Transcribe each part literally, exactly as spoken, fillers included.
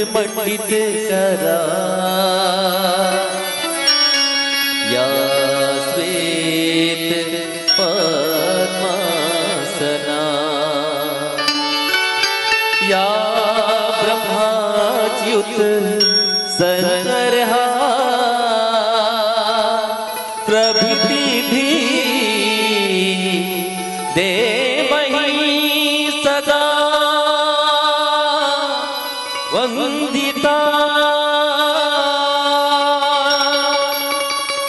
मंडित करा, या श्वेत पद्मासना, या ब्रह्माच्युत शंकरहा प्रभृति भी देवहि सदा वंदिता।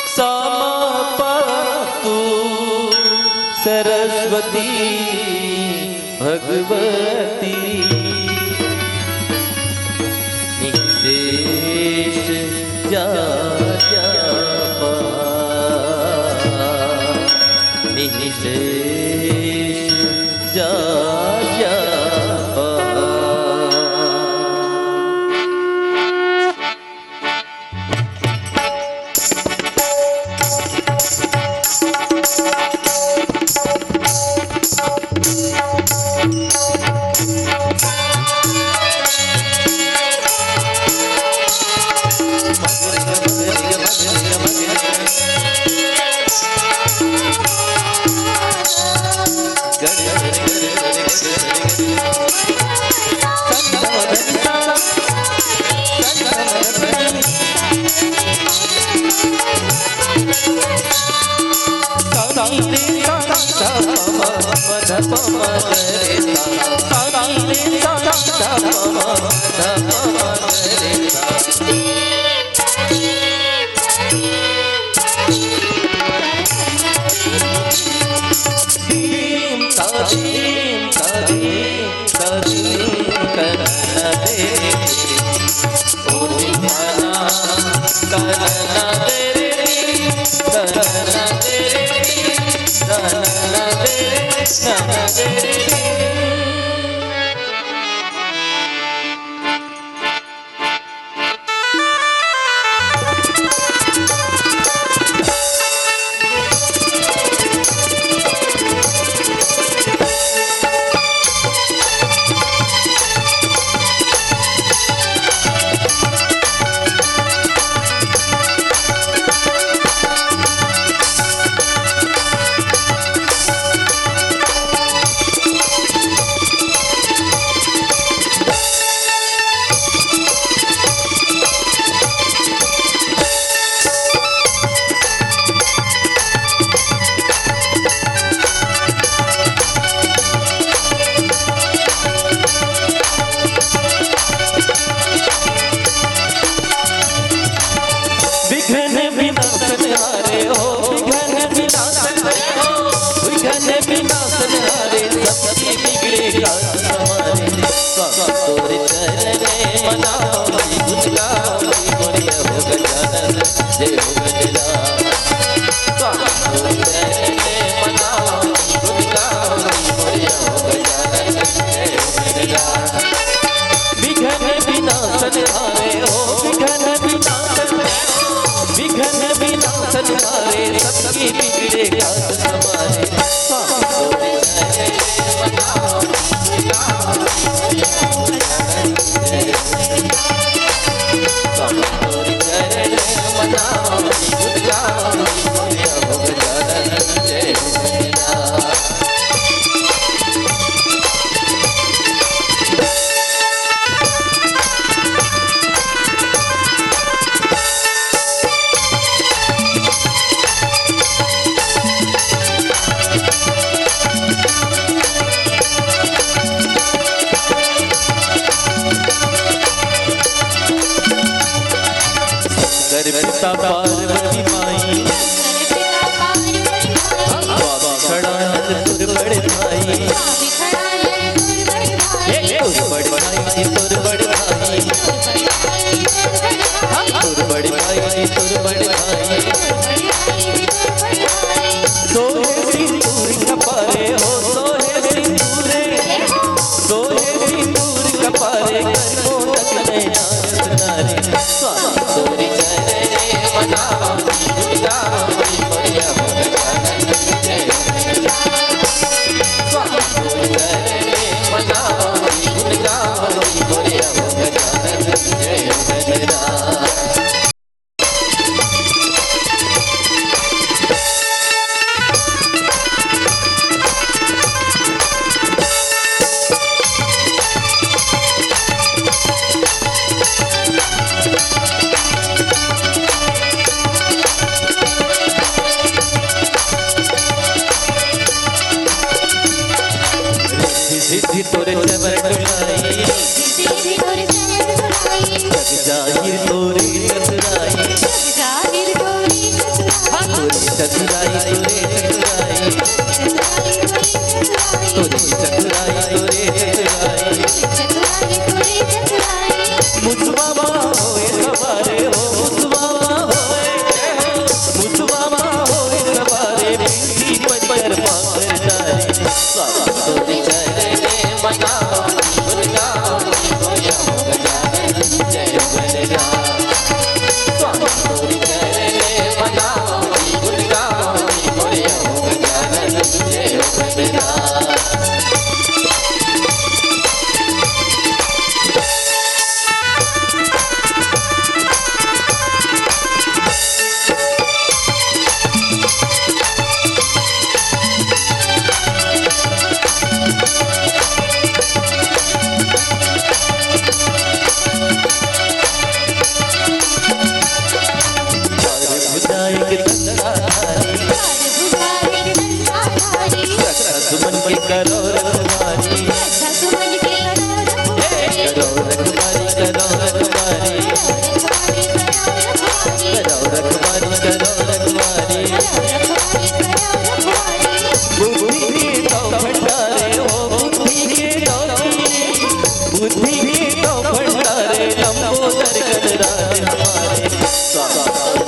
क्षमा पातु सरस्वती भगवती। निःशेष जा जा पहा, निःशेष जा जा पहा। विघ्न विनाशन हारे हो, विघ्न विनाशन हारे हो, विघ्न विनाशन हारे, सबके बिगड़े काज संवारे। स्वामी तोरे चरणे मनावि, गुण गावि, मोरे हो गजानन, जय हो गजानन। स्वामी तोरे चरणे मनावि, गुण गावि, मोरे हो गजानन, जय हो गजानन। विघ्न विनाशन हारे हो, विघ्न विनाशन, विघ्न विनाशन हारे, सबके बिगड़े काज संवारे। स्वामी तोरे चरणे मनावि, स्वामी तोरे चरणे मनावि, जय हो गजानन, जय हो गजानन। शंकर पिता पार्वती माई, स्वामी खड़ानंद तोर बड़े भाई। हे तोर बड़े भाई जी, तोर बड़े भाई। हाँ, तोर बड़े भाई जी, तोर बड़े भाई। सोहे सिंदूर कपारे हो, सोहे सिंदूरे। सोहे सिंदूर कपारे, कर मोदक नैना रस नारे। स्वामी तोरे चरणे मनावि, गुण गावि, मोरे हो गजानन, जय हो गजानन। स्वामी तोरे चरणे मनावि, गुण गावि, मोरे हो गजानन, जाहिर तोरे चतुराई, जाहिर तोरे चतुराई, हाँ, तोरे चतुराई, तोरे चतुराई, चतुराई तोरे चतुराई, तोरे चतुराई, तोरे चतुराई, चतुराई तोरे चतुराई। मुसवा मा होए सवारे हो, मुसवा मा होए, जय हो, मुसवा मा होए सवारे, पिंडी पर मांगर डारे। स्वामी तोरे चरणे मना सुमन के करो रखवारी, करो रखवारी, करो रखवारी, करो रखवारी, करो रखवारी। बुद्धि के तो भंडारे हो, बुद्धि के तो, बुद्धि के तो भंडारे, लंबोदर गणराज हमारे। स्वामी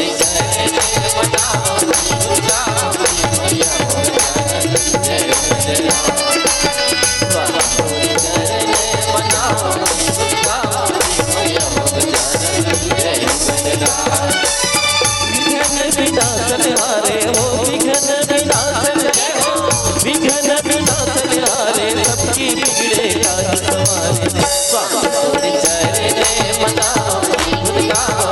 विघ्न विनाशन हारे हो, विघ्न विनाशन, विघ्न विनाशन हारे, सबकी बिगड़े काज संवारे। स्वामी तोरे चरणे मनाओ, गुण गाओ,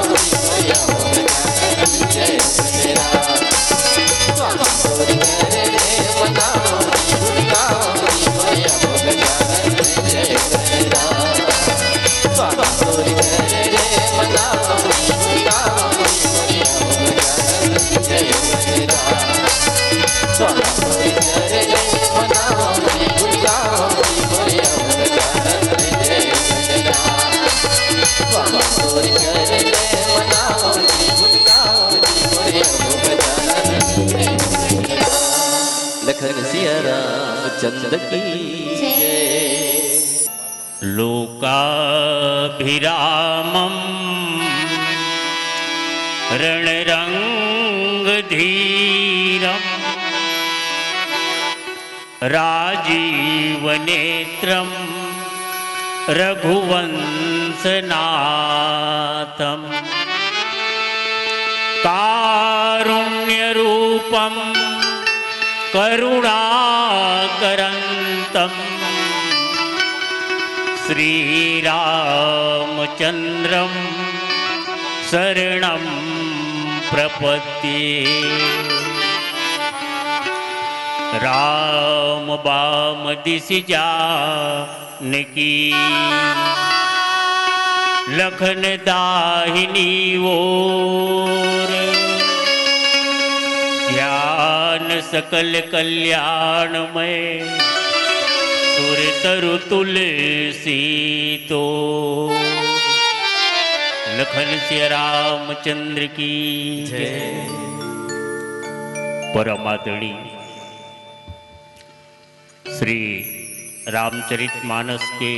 जय हो गजानन, जय हो गजानन। स्वामी तोरे चरणे मनाओ, गुण गाओ, जय हो गजानन, जय हो गजानन। लखन सिया रामचंद्र की जय। लोकाभिरामं रणरंगधीरं राजीवनेत्रं रघुवंशनाथं कारुण्यरूपं करुणाकरन्तं श्रीरामचन्द्रं शरणं प्रपद्ये। राम बाम दिसि जा नकी लखन दाहिनी ओर। ध्यान सकल कल्याणमय सुर तरु तुलसी तो। लखन सिया रामचंद्र की जय। परम आदरणीय श्री रामचरित मानस के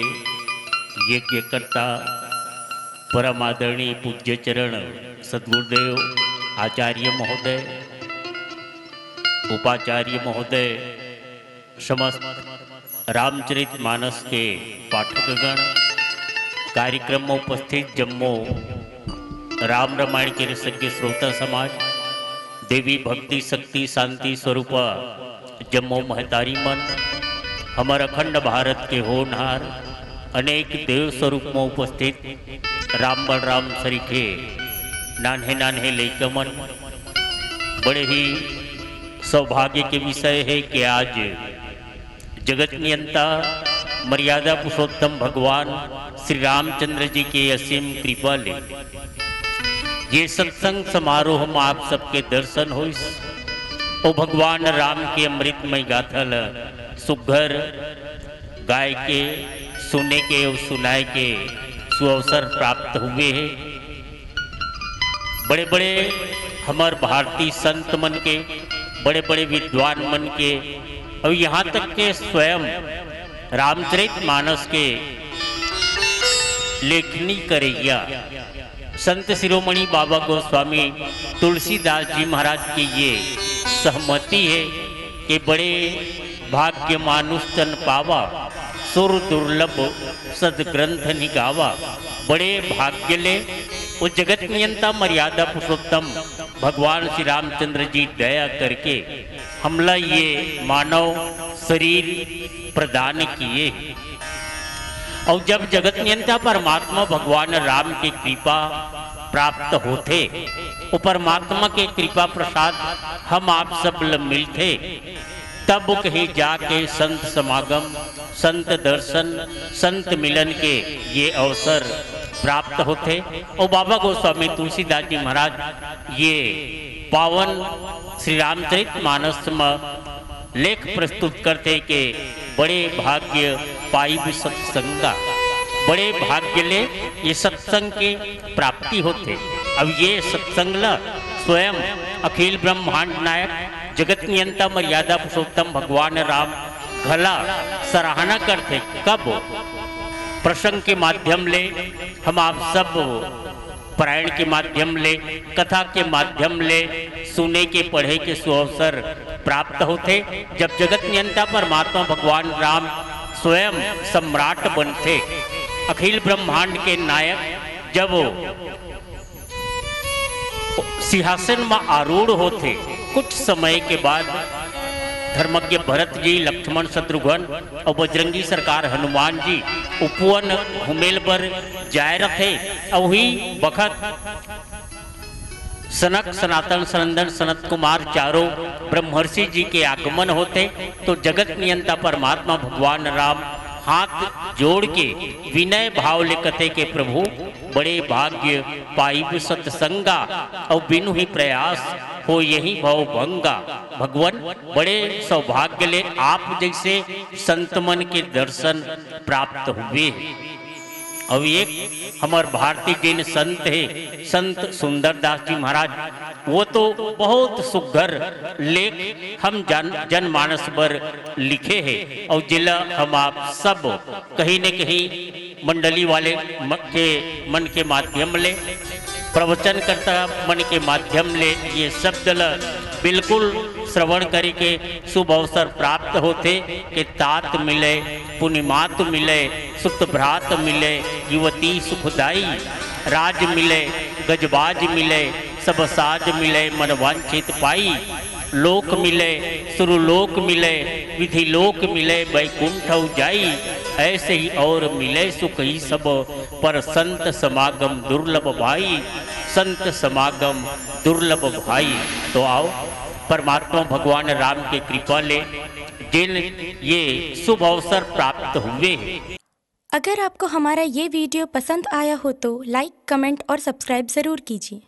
यज्ञकर्ता परम आदरणीय पूज्य चरण सद्गुरुदेव आचार्य महोदय, उपाचार्य महोदय, समस्त रामचरित मानस के पाठकगण, कार्यक्रम में उपस्थित जम्मो राम रामायण के रसज्ञ श्रोता समाज, देवी भक्ति शक्ति शांति स्वरूपा जम्मो महतारी मन, हमर अखंड भारत के होनहार, अनेक देव स्वरूप में उपस्थित राम बलराम सरीखे नान्हे नान्हे लइका मन, बड़े ही सौभाग्य के विषय है कि आज जगत नियंता मर्यादा पुरुषोत्तम भगवान श्री रामचंद्र जी के असीम कृपा ले ये सत्संग समारोह में आप सबके दर्शन होइस। ओ भगवान राम के अमृतमय गाथा ल सुघर गाय के, सुने के अउ सुनाए के अवसर प्राप्त हुए हे। बड़े बड़े हमर भारतीय संत मन के, बड़े बड़े विद्वान मन के, और यहाँ तक के स्वयं रामचरित मानस के लेखनी करैया संत शिरोमणि बाबा गोस्वामी तुलसीदास जी महाराज के ये सहमति है कि बड़े भाग्य मानुष तन पावा, सुर दुर्लभ सदग्रंथ निगावा। बड़े भाग्य ले वो जगत नियंता मर्यादा पुरुषोत्तम भगवान श्री रामचंद्र जी दया करके हमला ये मानव शरीर प्रदान किए। और जब जगत नियंता परमात्मा भगवान राम की कृपा प्राप्त होथे, वो परमात्मा के कृपा प्रसाद हम आप सब ल मिलथे, तब कहीं जाके संत समागम, संत दर्शन, संत मिलन के ये अवसर प्राप्त होथे। और बाबा गोस्वामी तुलसीदास जी महाराज ये पावन श्री रामचरित मानस म लेख प्रस्तुत करथे के बड़े भाग्य पाइब सत्संगा, बड़े भाग्य ले ये सत्संग के प्राप्ति होथे। अब ये सत्संग ल स्वयं अखिल ब्रह्मांड नायक जगत नियंता मर्यादा पुरुषोत्तम भगवान राम घला सराहना करथे। कब? प्रसंग के माध्यम ले हम आप सब पारायण के माध्यम ले, कथा के माध्यम ले सुने के, पढ़े के सुअवसर प्राप्त होथे। जब जगत नियंता परमात्मा भगवान राम स्वयं सम्राट बनथे, अखिल ब्रह्मांड के नायक जब सिंहासन म आरूढ़ होथे, कुछ समय के बाद धर्मज्ञ भरत जी, लक्ष्मण शत्रुघ्न और बजरंगी सरकार हनुमान जी उपवन घुमेल बर जाए रथे। अउ उही बखत सनक, सनातन, सनंदन, सनत कुमार चारों ब्रह्मर्षि जी के आगमन होथे, तो जगत नियंता परमात्मा भगवान राम हाथ जोड़ के विनय भाव ले कथे के प्रभु, बड़े भाग्य पाइब सत्संगा, अउ बिनु ही प्रयास हो यही भव भंगा। भगवान, बड़े सौभाग्य ले आप जैसे संत मन के दर्शन प्राप्त हुए। अउ एक हमर भारतीय जैन संत हे, संत सुंदरदास जी महाराज, वो तो बहुत सुघर लेख हम जन, जनमानस बर लिखे हे, अउ जेला हम आप सब कहीं न कहीं मंडली वाले म-, के मन के माध्यम ले, प्रवचनकर्ता मन के माध्यम ले ये शब्द ल बिल्कुल श्रवण करे के शुभ अवसर प्राप्त होथे के तात मिले, पुनिमात मिले, सुत भ्रात मिले, युवती सुखदाई, राज मिले, गजबाज मिले, सब साज मिले, मन वांछित पाई। लोक मिले, सुरलोक मिले, विधि लोक मिले, बैकुंठ जाई। ऐसे ही और मिले सुख ही सब, पर संत समागम दुर्लभ भाई, संत समागम दुर्लभ भाई। तो आओ, परमात्मा भगवान राम के कृपा ले जिन ये शुभ अवसर प्राप्त हुए हैं। अगर आपको हमारा ये वीडियो पसंद आया हो तो लाइक, कमेंट और सब्सक्राइब ज़रूर कीजिए।